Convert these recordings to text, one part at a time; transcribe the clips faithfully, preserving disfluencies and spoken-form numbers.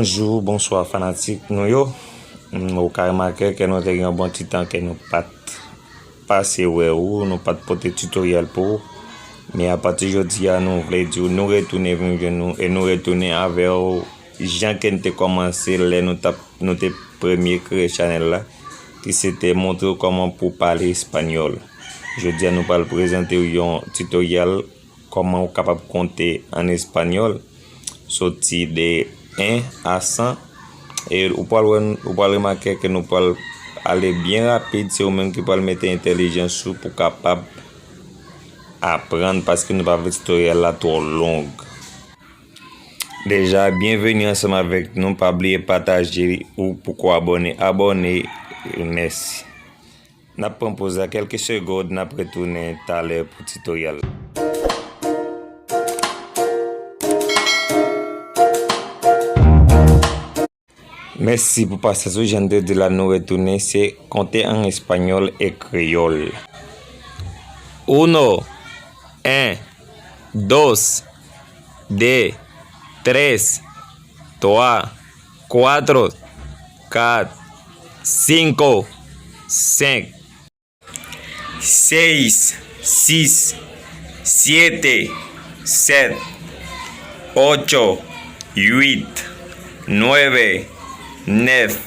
Bonjou, bonswa fanatik nou yo. Mm, ou ka remake ke nou te gen yon bon ti tan ke nou pa t pase wè ou, nou pa t pote tutoriel pou ou. Men apati jodi a, nou vle di w, nou retounen vin jwenn nou e nou retounen avè w jan ke n te kòmanse lè nou t ap, nou te premye kreye chanèl la, ki se te montre w kòman pou w pale espanyòl. Jodi a, nou pral prezante w yon tutoriel kòman ou kapab konte an espanyòl, soti de en a san. E ou pral wè, ou pral remake ke nou pral ale byen rapid, se ou menm ki pral mete entèlijans ou pou kapab aprann, paske nou pa vle tutoriel la twò long. Deja, byenveni ansanm avèk nou. Pa bliye pataje ou poko abòne, abòne. Mèsi. N ap pran poz la kèlke segond, n ap retounen talè pou tutoriel la. Mèsi pou pasyans ou, jan m te di la, nou retounen, se konte an espanyòl e kreyòl. Uno, en, dos, de, tres, twa, kuatro, kat, sinko, senk, seis, sis, siete, sèt, ocho, uit, nueve, nèf,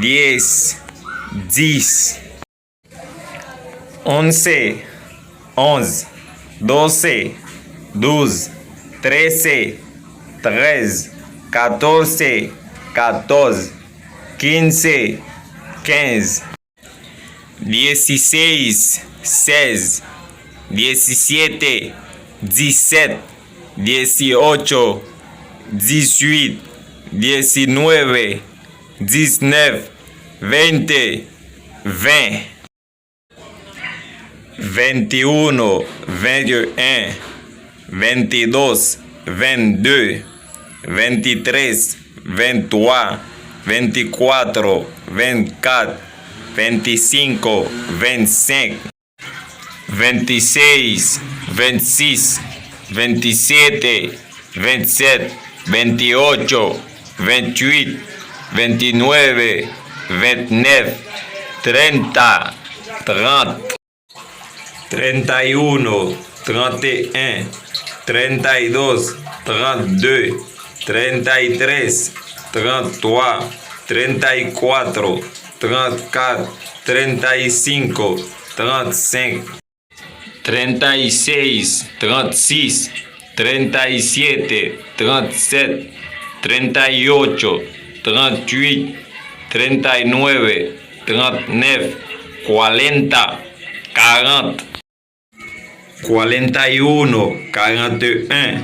dies, dis, once, onze, doce, douz, trese, trèz, katorze, katòz, kinze, kenz, diesiseis, sèz, diesisyete, disèt, dieciocho, dizuit, diesinueve, diznèf, vente, ven, ventiuno, venteun, ventidos, ventde, ventitres, venttwa, ventikuatro, ventkat, ventisinko, ventsenk, ventiseis, ventsis, ventisyete, ventsèt, ventiocho, ventuit, ventinueve, ventnèf, trenta, trant, trentayuno, tranteun, trentaydos, trantde, trentaytres, tranttwa, trentaykuatro, trantkat, trentaysinko, trantsenk, trentayseis, trantsis, trentaysyete, trantsèt, trentayuito, trantuit, trentaynueve, trantnèf, kuarenta, karant, kuarentayuno, karanteun,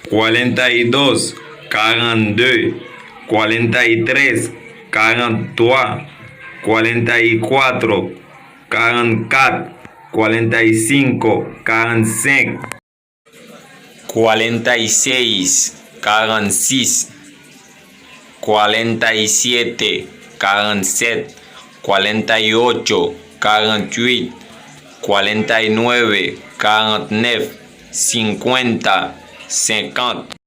kuarentaydos, karantde, kuarentaytres, karanttwa, kuarentaykuatro, karantkat, kuarentaysinko, karantsenk, kuarentayseis, karantsis, kuarentaysyete, karantsèt, kuarentayuito, karantuit, kuarentaynueve, karantnèf, sinkuenta, senkant.